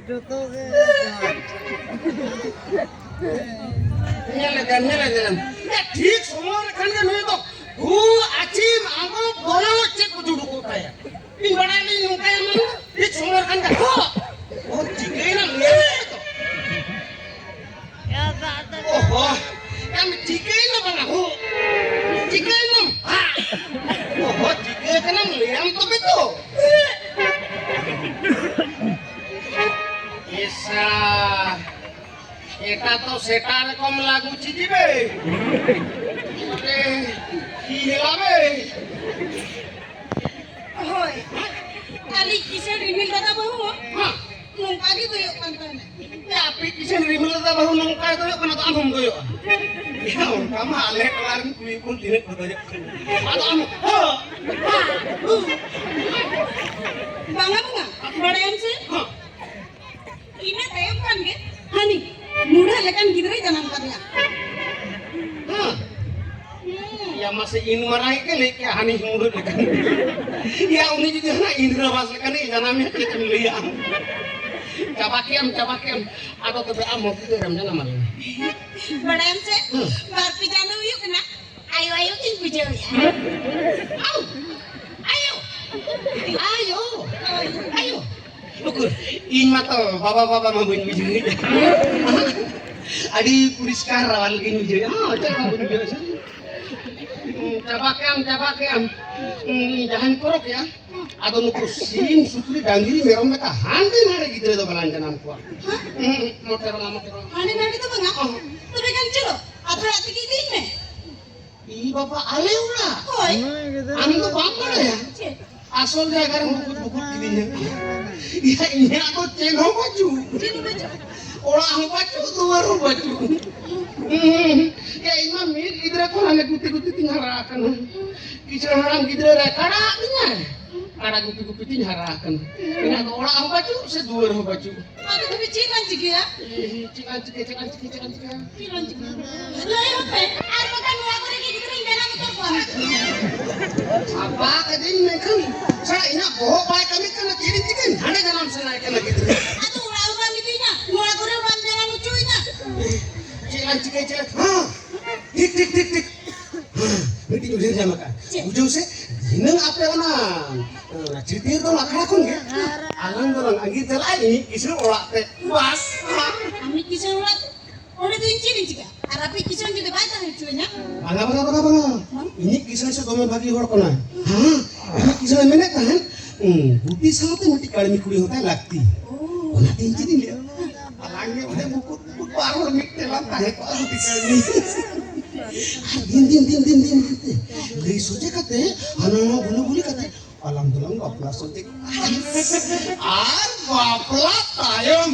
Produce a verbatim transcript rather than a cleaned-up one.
ᱡᱚᱛᱚ ᱜᱮ ᱧᱮᱞ ᱞᱮᱫᱮᱢ, ᱧᱮᱞ ᱞᱮᱫᱮᱢ᱾ ᱮ, ᱴᱷᱤᱠ ᱥᱚᱢᱚᱭ ᱨᱮ ᱠᱷᱟᱱ ᱜᱮ ᱱᱩᱭ ᱫᱚ ᱜᱷᱩ, ᱟᱹᱪᱤᱢ, ᱟᱸᱜᱚᱵ, ᱵᱚᱞᱚ, ᱪᱮᱫ ᱠᱚ ᱩᱰᱩᱠᱚᱜ ᱛᱟᱭᱟ᱾ ᱤᱧ ᱵᱟᱲᱟᱭ ᱞᱤᱧ ᱱᱚᱝᱠᱟᱭᱟ ᱢᱮᱱᱛᱮ, ᱴᱷᱤᱠ ᱥᱚᱢᱚᱭ ᱨᱮ ᱠᱷᱟᱱ ᱜᱮ, ᱦᱚ! ᱚ, ᱪᱤᱠᱟᱹᱭᱮᱱᱟ ᱞᱟᱹᱭ ᱢᱮ ᱛᱚ᱾ ᱚᱦᱚ, ᱭᱟᱢ ᱪᱤᱠᱟᱹᱭᱮᱱᱟ ᱵᱟᱝᱟ ᱦᱚ? ᱪᱤᱠᱟᱹᱭᱮᱱᱟᱢ? ᱦᱟ! ᱚᱦᱚ, ᱪᱤᱠᱟᱹ ᱠᱟᱱᱟᱢ ᱞᱟᱹᱭᱟᱢ ᱛᱚᱵᱮ ᱛᱚ᱾ ᱮᱥᱟ, এটা তো সেটা রকম লাগুଛି ଯିବେ। ଆରେ, କି ହେଲା ବେ? ᱦᱳᱭ, ᱟᱹᱞᱤᱧ ᱠᱤᱥᱟᱹᱬ ᱨᱤᱢᱤᱞ ᱫᱟᱫᱟ ᱵᱟᱹᱦᱩ ᱦᱚᱸ ᱦᱮᱸ᱾ ᱱᱚᱝᱠᱟ ᱜᱮ ᱫᱚᱭᱚᱜ ᱠᱟᱱ ᱛᱟᱦᱮᱱᱟ᱾ ᱮ, ᱟᱯᱮ ᱠᱤᱥᱟᱹᱬ ᱨᱤᱢᱤᱞ ᱫᱟᱫᱟ ᱵᱟᱹᱦᱩ ᱱᱚᱝᱠᱟᱭ ᱫᱚᱭᱚᱜ ᱠᱟᱱᱟ, ᱛᱚ ᱟᱢ ᱦᱚᱸᱢ ᱫᱚᱭᱚᱜᱼᱟ᱾ ᱮ, ᱚᱱᱠᱟ ᱢᱟ ᱟᱞᱮ ᱴᱚᱞᱟ ᱨᱮᱱ ᱠᱩᱲᱤ ᱦᱚᱯᱚᱱ ᱛᱤᱱᱟᱹᱜ ᱠᱚ ᱫᱚᱭᱚᱜ ᱠᱟᱱᱟ᱾ ᱟᱫᱚ ᱟᱢ, ᱦᱚᱸ᱾ ᱵᱟᱝᱟ, ᱵᱟᱝᱟ, ᱵᱟᱲᱟᱭᱟᱢ ᱥᱮ? ᱦᱚᱸ᱾ ᱤᱱᱟᱹ ᱛᱟᱭᱚᱢ ᱠᱷᱟᱱ ᱜᱮ ᱦᱟᱹᱱᱤ ᱢᱩᱰᱷᱟᱹ ᱞᱮᱠᱟᱱ ᱜᱤᱫᱽᱨᱟᱹᱭ ᱡᱟᱱᱟᱢ ᱠᱟᱫᱮᱭᱟ᱾ ᱦᱮᱸ᱾ ᱦᱩᱸ᱾ ᱭᱟ ᱢᱟᱥᱮ, ᱤᱧ ᱢᱟᱨᱟᱝ ᱜᱮ ᱞᱟᱹᱭ ᱠᱮᱜᱼᱟ, ᱦᱟᱹᱱᱤ ᱢᱩᱰᱷᱟᱹ ᱞᱮᱠᱟᱱ᱾ ᱭᱟ, ᱩᱱᱤ ᱡᱩᱫᱤ ᱦᱟᱱᱟ ᱤᱱᱫᱨᱟᱵᱟᱥ ᱞᱮᱠᱟᱱᱤᱡ ᱡᱟᱱᱟᱢᱮᱭᱟ, ᱪᱮᱫ ᱮᱢ ᱞᱟᱹᱭᱟ ᱟᱢ? ᱪᱟᱵᱟ ᱠᱮᱜ ᱟᱢ, ᱪᱟᱵᱟ ᱠᱮᱜ ᱟᱢ᱾ ᱟᱫᱚ ᱛᱚᱵᱮ ᱟᱢ ᱢᱚᱛᱤ ᱫᱚ ᱮᱨᱟᱢ ᱡᱟᱱᱟᱢ ᱟᱞᱮ ᱢᱮ᱾ ᱵᱟᱲᱟᱭᱟᱢ ᱥᱮ, ᱦᱩᱸ᱾ ᱵᱟᱨ ᱯᱮ ᱪᱟᱸᱫᱚ ᱦᱩᱭᱩᱜ ᱠᱟᱱᱟ, ᱟᱭᱳ ᱟᱭᱳ ᱜᱤᱧ ᱵᱩᱡᱷᱟᱹᱣᱮᱫᱼᱟ᱾ ᱟᱭᱳ! ᱟᱭᱳ! ᱟᱭᱳ! ᱩᱠᱩᱨ, ᱤᱧ ᱢᱟᱛᱚ ᱵᱟᱵᱟ ᱵᱟᱵᱟ ᱢᱟ ᱵᱟᱹᱧ ᱵᱩᱡᱷᱟᱹᱣᱮᱫᱼᱟ᱾ ᱟᱹᱰᱤ ᱯᱚᱨᱤᱥᱠᱟᱨ ᱨᱟᱣᱟᱞ ᱜᱤᱧ ᱵᱩᱡᱷᱟᱹᱣᱮᱫᱼᱟ᱾ ᱦᱚᱸ, ᱪᱮᱫ ᱦᱚᱸ ᱵᱟᱹᱧ ᱵᱩᱡᱷᱟᱹᱣᱮᱫᱼᱟ᱾ ᱪᱟᱵᱟ ᱠᱮᱜ ᱟᱢ, ᱪᱟᱵᱟ ᱠᱮᱜ ᱟᱢ᱾ ᱡᱟᱦᱟᱸᱧ ᱯᱚᱨᱚᱵᱽ ᱮᱜᱼᱟ, ᱟᱫᱚ ᱱᱩᱠᱩ ᱥᱤᱢ, ᱥᱩᱠᱨᱤ, ᱰᱟᱝᱨᱤ, ᱢᱮᱨᱚᱢ ᱞᱮᱠᱟ ᱦᱟᱸᱰᱮ ᱱᱟᱰᱮ ᱜᱤᱫᱽᱨᱟᱹ ᱫᱚ ᱵᱟᱞᱟᱝ ᱡᱟᱱᱟᱢ ᱠᱚᱣᱟ᱾ ᱦᱩᱸ, ᱢᱚᱴᱮ ᱵᱟᱝᱟ, ᱢᱚᱴᱮ ᱵᱟᱝᱟ᱾ ᱦᱟᱸᱰᱮ ᱱᱟᱰᱮ ᱫᱚ ᱵᱟᱝᱟ? ᱚ᱾ ᱛᱚᱵᱮ ᱠᱷᱟᱱ ᱪᱚᱞᱚ, ᱟᱯᱮ ᱚᱲᱟᱜ ᱛᱮᱜᱮ ᱤᱫᱤᱧ ᱢᱮ᱾ ᱤ ᱵᱟᱵᱟ, ᱟᱞᱮ ᱚᱲᱟᱜ? ᱦᱳᱭ᱾ ᱟᱢ ᱫᱚ ᱵᱟᱢ ᱵᱟᱲᱟᱭᱟ? ᱪᱮᱫ? ᱟᱥᱚᱞ ᱡᱟᱭᱜᱟ ᱨᱮ ᱵᱩᱠᱩᱫ ᱵᱩᱠᱩᱫ ᱠᱤᱫᱤᱧᱟ᱾ ᱤᱭᱟ, ᱤᱧᱟᱹᱜ ᱫᱚ ᱪᱮᱫ ᱦᱚᱸ ᱵᱟᱹᱪᱩᱜ᱾ ᱪᱮᱫ ᱦᱚᱸ ᱵᱟᱹᱪᱩᱜ? ᱚᱲᱟᱜ ᱦᱚᱸ ᱵᱟᱹᱪᱩᱜ, ᱫᱩᱣᱟᱹᱨ ᱦᱚᱸ ᱵᱟᱹᱪᱩᱜ᱾ ᱦᱩᱸ, ᱤᱭᱟ, ᱤᱧ ᱢᱟ ᱢᱤᱫ ᱜᱤᱫᱽᱨᱟᱹ ᱠᱷᱚᱱ ᱦᱟᱱᱮ ᱜᱩᱛᱤ ᱜᱩᱛᱤ ᱛᱤᱧ ᱦᱟᱨᱟ ᱟᱠᱟᱱᱟ᱾ ᱠᱤᱥᱟᱹᱬ ᱦᱟᱲᱟᱢ ᱜᱤᱫᱽᱨᱟᱹ ᱨᱮ ᱠᱟᱲᱟ ᱟᱹᱫᱤᱧᱟᱭ᱾ ᱠᱟᱲᱟ ᱜᱩᱯᱤ ᱜᱩᱯᱤ ᱛᱤᱧ ᱦᱟᱨᱟ ᱟᱠᱟᱱᱟ᱾ ᱤᱧᱟᱹᱜ ᱫᱚ ᱚᱲᱟᱜ ᱦᱚᱸ ᱵᱟᱹᱪᱩᱜ, ᱥᱮ ᱫᱩᱣᱟᱹᱨ ᱦᱚᱸ ᱵᱟᱹᱪᱩᱜ᱾ ᱟᱫᱚ ᱛᱚᱵᱮ ᱪᱮᱫ ᱞᱟᱝ ᱪᱤᱠᱟᱹᱭᱟ? ᱮ, ᱪᱮᱫ ᱞᱟᱝ ᱪᱤᱠᱟᱹᱭᱟ, ᱪᱮᱫ ᱞᱟᱝ ᱪᱤᱠᱟᱹᱭᱟ, ᱪᱮᱫ ᱞᱟᱝ ᱪᱤᱠᱟᱹᱭᱟ? ᱪᱮᱫ ᱞᱟᱝ ᱪᱤᱠᱟᱹᱭᱟ? ᱞᱟᱹᱭ ᱟᱯᱮ, ᱟᱨ ᱵᱟᱠᱷᱟᱱ ᱱᱚᱣᱟ ᱠᱚᱨᱮ ᱜᱮ ᱜᱤᱫᱽᱨᱟᱹᱧ ᱡᱟᱱᱟᱢ ᱩᱛᱟᱹᱨ ᱠᱚᱣᱟ᱾ ᱪᱷᱟᱯᱟ ᱠᱟᱹᱫᱟᱹᱧ ᱢᱮᱱᱠᱷᱟᱱ, ᱥᱟᱞᱟ ᱤᱧᱟᱹᱜ ᱵᱚᱦᱚᱜ ᱵᱟᱭ ᱠᱟᱹᱢᱤ ᱠᱟᱱᱟ, ᱪᱮᱫ ᱤᱧ ᱪᱤᱠᱟᱹᱭᱟ? ᱦᱟᱸᱰᱮ ᱡᱟᱱᱟᱢ ᱥᱟᱱᱟᱭᱮ ᱠᱟᱱᱟ ᱜᱤᱫᱽᱨᱟᱹ᱾ ᱟᱫᱚ ᱪᱤᱠᱟᱹᱭ ᱪᱮᱫ ᱞᱮᱠᱟ? ᱦᱮᱸ, ᱴᱷᱤᱠ, ᱴᱷᱤᱠ, ᱴᱷᱤᱠ, ᱴᱷᱤᱠ᱾ ᱦᱮᱸ, ᱢᱤᱫᱴᱤᱡ ᱩᱭᱦᱟᱹᱨ ᱧᱟᱢ ᱟᱠᱟᱫᱼᱟ᱾ ᱪᱮᱫ? ᱵᱩᱡᱷᱟᱹᱣ ᱥᱮ, ᱫᱷᱤᱱᱟᱹᱝ ᱟᱯᱮ ᱚᱱᱟ, ᱚᱱᱟ ᱪᱷᱟᱹᱴᱭᱟᱹᱨ ᱫᱚ ᱟᱠᱷᱲᱟ ᱠᱷᱚᱱ ᱜᱮ ᱟᱞᱟᱝ ᱫᱚᱞᱟᱝ ᱟᱸᱜᱤᱨ ᱪᱟᱞᱟᱜᱼᱟ ᱤᱧᱤᱡ ᱠᱤᱥᱟᱹᱬ ᱚᱲᱟᱜ ᱛᱮ᱾ ᱵᱟᱥ᱾ ᱟᱢᱤᱡ ᱠᱤᱥᱟᱹᱬ ᱚᱲᱟᱜ ᱛᱮ? ᱚᱸᱰᱮ ᱫᱚ ᱤᱧ ᱪᱮᱫ ᱤᱧ ᱪᱤᱠᱟᱹ? ᱟᱨ ᱟᱯᱮ ᱠᱤᱥᱟᱹᱬ ᱡᱩᱫᱤ ᱵᱟᱭ ᱛᱟᱦᱮᱸ ᱦᱚᱪᱚᱣᱟᱹᱧᱟ? ᱵᱟᱝᱟ, ᱵᱟᱝᱟ, ᱵᱟᱝᱟ, ᱵᱟᱝᱟ᱾ ᱦᱮᱸ? ᱤᱧᱤᱡ ᱠᱤᱥᱟᱹᱬ ᱥᱮ ᱫᱚᱢᱮ ᱵᱷᱟᱹᱜᱤ ᱦᱚᱲ ᱠᱟᱱᱟᱭ᱾ ᱦᱮᱸ? ᱤᱧᱤᱡ ᱠᱤᱥᱟᱹᱬᱮ ᱢᱮᱱᱮᱫ ᱛᱟᱦᱮᱸᱫ, ᱦᱩᱸ, ᱜᱩᱯᱤ ᱥᱟᱶᱛᱮ ᱢᱤᱫᱴᱤᱡ ᱠᱟᱹᱲᱢᱤ ᱠᱩᱲᱤ ᱦᱚᱸ ᱛᱟᱭ ᱞᱟᱹᱠᱛᱤ᱾ ᱚ᱾ ᱚᱱᱟᱛᱮ ᱤᱧ ᱪᱮᱫ ᱤᱧ ᱞᱟᱹᱭᱟ? ᱟᱞᱟᱝ ᱜᱮ ᱚᱸᱰᱮ ᱢᱩᱠᱩᱴ, ᱢᱩᱠᱩᱴ ᱵᱟᱨ ᱦᱚᱲ ᱢᱤᱫ ᱴᱷᱮᱱ ᱞᱟᱝ ᱛᱟᱦᱮᱸ ᱠᱚᱜᱼᱟ, ᱜᱩᱯᱤ ᱠᱟᱹᱲᱢᱤ᱾ ᱟᱨ ᱫᱤᱱ, ᱫᱤᱱ, ᱫᱤᱱ, ᱫᱤᱱ, ᱫᱤᱱ, ᱫᱤᱱ ᱛᱮ ᱞᱟᱹᱭ ᱥᱚᱡᱷᱮ ᱠᱟᱛᱮ, ᱦᱟᱱᱟ ᱱᱟᱣᱟ ᱵᱩᱞᱟᱹ ᱵᱩᱞᱤ ᱠᱟᱛᱮ, ᱟᱞᱟᱝ ᱫᱚᱞᱟᱝ ᱵᱟᱯᱞᱟ ᱥᱚᱡᱷᱮ ᱠᱚᱜᱼᱟ᱾ ᱟᱨ ᱵᱟᱯᱞᱟ ᱛᱟᱭᱚᱢ